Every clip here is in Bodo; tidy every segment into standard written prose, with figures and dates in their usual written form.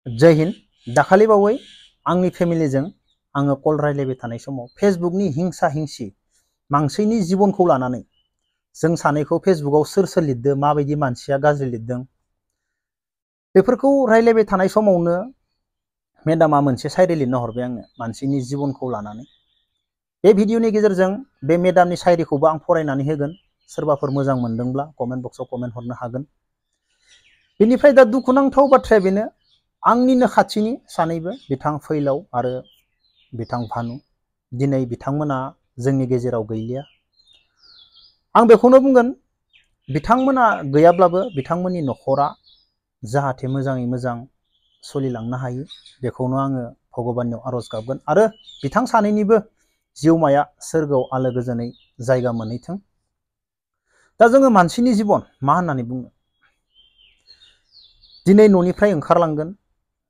जय हिन्द। दाखालि बावै आंनि फेमिलिजों आङो कल रायलायबाय थानाय समाव फेसबुकनि हिंसा हिंसि मानसिनि जिबनखौ लानानै जों सानैखौ फेसबुकाव सोर सोर लिरदों, माबायदि मानसिया गाज्रि लिरदों, बेफोरखौ रायलायबाय थानाय समावनो मेडामा मोनसे सायरि लिरना हरबाय आंनो मानसिनि जिबनखौ लानानै। बे भिडिअनि गेजेरजों बे मेडामनि सायरिखौबो आं फरायनानै होगोन। सोरबाफोर मोजां मोनदोंब्ला कमेन्ट बक्सआव कमेन्ट हरनो हागोन। बेनिफ्राय दा दुखुनांथाव बाथ्राया बेनो, आंनिनो खाथिनि सानैबो बिथां फैलाव आरो बिथां भानु, दिनै बिथांमोना जोंनि गेजेराव गैलिया। आं बेखौनो बुंगोन, बिथांमोना गैयाब्लाबो बिथांमोननि न'खरा जाहाथे मोजाङै मोजां सोलिलांनो हायो, बेखौनो आङो भगबाननियाव आरज गाबगोन आरो बिथां सानैनिबो जिउमाया सोरगोआव आलो गोजोनै जायगा मोनहैथों। दा जोङो मानसिनि जिबन मा होननानै बुङो? दिनै न'निफ्राय ओंखारलांगोन,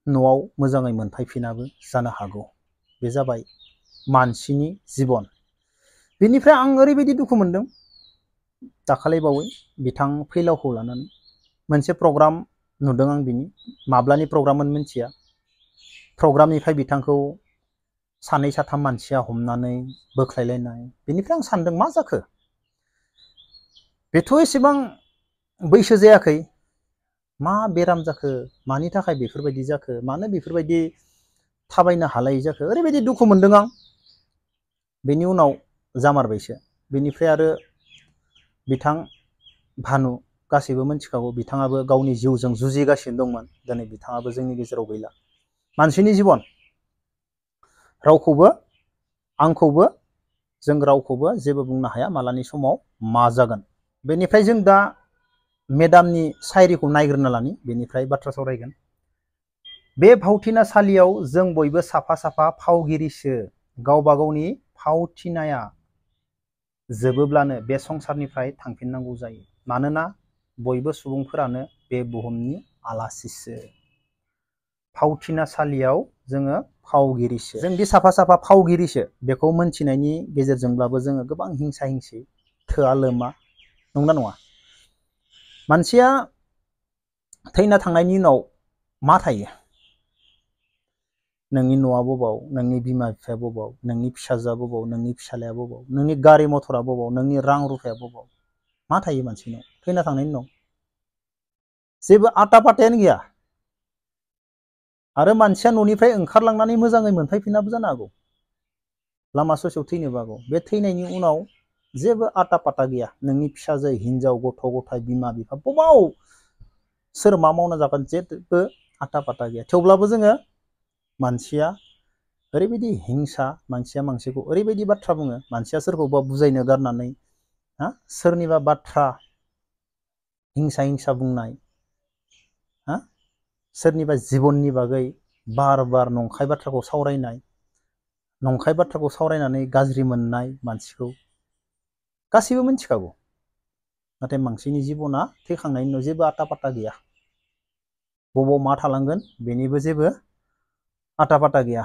न'आव मोजाङै मोनफैफिनाबो जानो हागौ। बे जाबाय मानसिनि जिबन। बेनिफ्राय आं ओरैबायदि दुखु मोनदों, दाखालि बावै बिथां फैलावखौ लानानै मोनसे प्रग्राम नुदों आं। बिनि माब्लानि प्रग्राममोन मिथिया। प्रग्रामनिफ्राय बिथांखौ सानै साथाम मानसिया हमनानै बोख्लायलायनाय। बेनिफ्राय आं सानदों, मा जाखो? बेथ' एसेबां बैसो जायाखै, मा बेराम जाखो? मानि थाखाय बेफोरबायदि जाखो? मानो बेफोरबायदि थाबायनो हालायै जाखो? ओरैबायदि दुखु मोनदों आं। बेनि उनाव जामारबायसो। बेनिफ्राय आरो बिथां भानु, गासैबो मिथिखागौ, बिथाङाबो गावनि जिउजों जुजिगासिनो दंमोन। दिनै बिथाङाबो जोंनि गेजेराव गैला। मानसिनि जिबन, रावखौबो आंखौबो जों रावखौबो जेबो बुंनो हाया मालानि समाव मा जागोन। बेनिफ्राय जों दा मेडामनि सायरिखौ नायग्रोना लानि, बेनिफ्राय बाथ्रा सावरायगोन। बे भावथिनासालियाव जों बयबो साफा साफा फावगिरिसो। गावबा गावनि फावथिनाया जोबोब्लानो बे संसारनिफ्राय थांफिननांगौ जायो। मानोना बयबो सुबुंफोरानो बे बुहुमनि आलासिसो। फावथिनासालियाव जोङो फावगिरिसो। जोंदि साफा साफा फावगिरिसो, बेखौ मोनथिनायनि गेजेरजोंब्लाबो जोङो गोबां हिंसा हिंसि थोआ लोमा, नंगौना नङा? मानसिया थैना थांनायनि उनाव मा थायो? नोंनि न'आ बबाव, नोंनि बिमा बिफाया बबाव, नोंनि फिसाजोआ बबाव, नोंनि फिसालाया बबाव, नोंनि गारि मथरा बबाव, नोंनि रां रुफाया बबाव? मा थायो मानसिनाव थैना थांनायनि उनाव? जेबो आटा पाटायानो गैया। आरो मानसिया न'निफ्राय ओंखारलांनानै मोजाङै मोनफैफिनाबो जानो हागौ। लामा ससेयाव थैनोबो हागौ। बे थैनायनि उनाव जेबो आटा पाटा गैया। नोंनि फिसाजो, हिनजाव, गथ' गथाय, बिमा बिफा बबाव सोर मा मावना जागोन, जेबो आटा पाटा गैया। थेवब्लाबो जोङो मानसिया ओरैबायदि हिंसा, मानसिया मानसिखौ ओरैबायदि बाथ्रा बुङो, मानसिया सोरखौबा बुजायनो गारनानै सोरनिबा बाथ्रा हिंसा हिंसा बुंनाय, सोरनिबा जिबननि बागै बार बार नंखाय बाथ्राखौ सावरायनाय, नंखाय बाथ्राखौ सावरायनानै गाज्रि मोननाय मानसिखौ गासैबो मिथिखागौ। नाथाय मानसिनि जिबना थैखांनायनि उनाव जेबो आटा पाटा गैया। बबाव मा थालांगोन बेनिबो जेबो आटा पाटा गैया।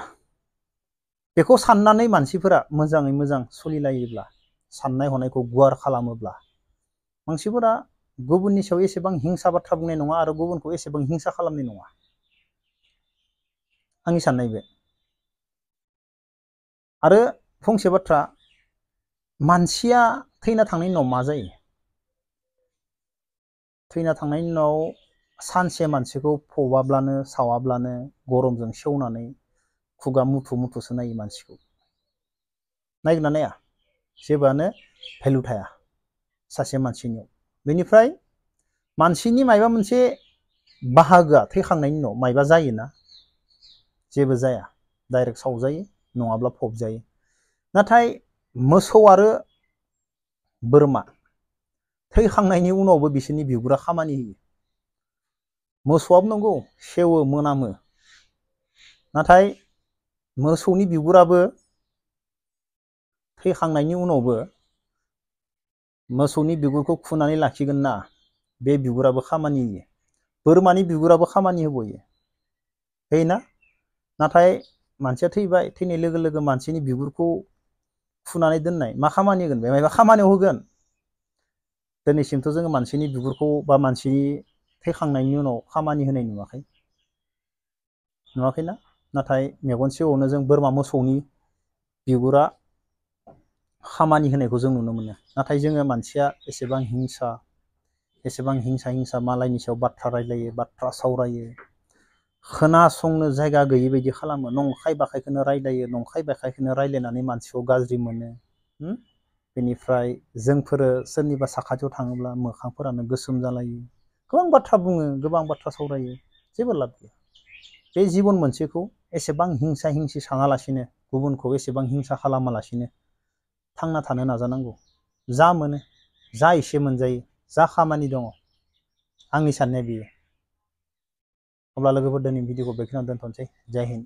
बेखौ साननानै मानसिफोरा मोजाङै मोजां सोलिलायोब्ला, साननाय हनायखौ गुवार खालामोब्ला, मानसिफोरा गुबुननि सायाव एसेबां हिंसा बाथ्रा बुंनाय नङा आरो गुबुनखौ एसेबां हिंसा खालामनाय नङा। आंनि साननाय बे। आरो फंसे बाथ्रा, मानसिया थैना थांनायनि उनाव मा जायो? थैना थांनायनि उनाव सानसे मानसिखौ फबाब्लानो सावाब्लानो गरमजों सेवनानै खुगा मुथु मुथुसो नायो मानसिखौ। नायगोन ना नाया? जेबोआनो भेलु थाया सासे मानसिनियाव। बेनिफ्राय मानसिनि मायबा मोनसे बाहागोआ थैखांनायनि उनाव मायबा जायोना? जेबो जाया। डाइरेक्ट सावजायो नङाब्ला फबजायो। नाथाय मोसौ आरो बोरमा थैखांनायनि उनावबो बिसोरनि बिगुरा खामानि होयो। मोसौआबो नंगौ सेवो, मोनामो, नाथाय मोसौनि बिगुराबो थैखांनायनि उनावबो मोसौनि बिगुरखौ खुनानै लाखिगोन ना, बे बिगुराबो खामानि होयो। बोरमानि बिगुराबो खामानि होबोयो, होयोना? नाथाय मानसिया थैबाय, थैनाय लोगो लोगो मानसिनि बिगुरखौ खुनानै दोननाय मा खामानि होगोन? बे मायबा खामानियाव होगोन। दिनैसिमथ' जोङो मानसिनि बिगुरखौ बा मानसि थैखांनायनि उनाव खामानि होनाय नुवाखै। नुवाखैना? नाथाय मेगन सिगाङावनो जों बोरमा मोसौनि बिगुरा खामानि होनायखौ जों नुनो मोनो। नाथाय जोङो मानसिया एसेबां हिंसा मालायनि सायाव बाथ्रा रायलायो, बाथ्रा सावरायो, खोनासंनो जायगा गैयै बायदि खालामो, नंखाय बाखायखौनो रायलायो, नंखाय बाखायखौनो रायलायनानै मानसिखौ गाज्रि मोनो। बेनिफ्राय जोंफोरो सोरनिबा साखाथियाव थाङोब्ला मोखांफोरानो गोसोम जालायो, गोबां बाथ्रा बुङो, गोबां बाथ्रा सावरायो, जेबो लाब गैया। बे जिबन मोनसेखौ एसेबां हिंसा सानालासिनो, गुबुनखौ एसेबां हिंसा खालामालासिनो थांना थानो नाजानांगौ। जा मोनो, जा एसे मोनजायो, जा खामानि दङ, आंनि साननाया बेयो। अब्ला लोगोफोर दिनै भिडिअखौ बेखिनियावनो दोनथ'नोसै। जय हिन्द।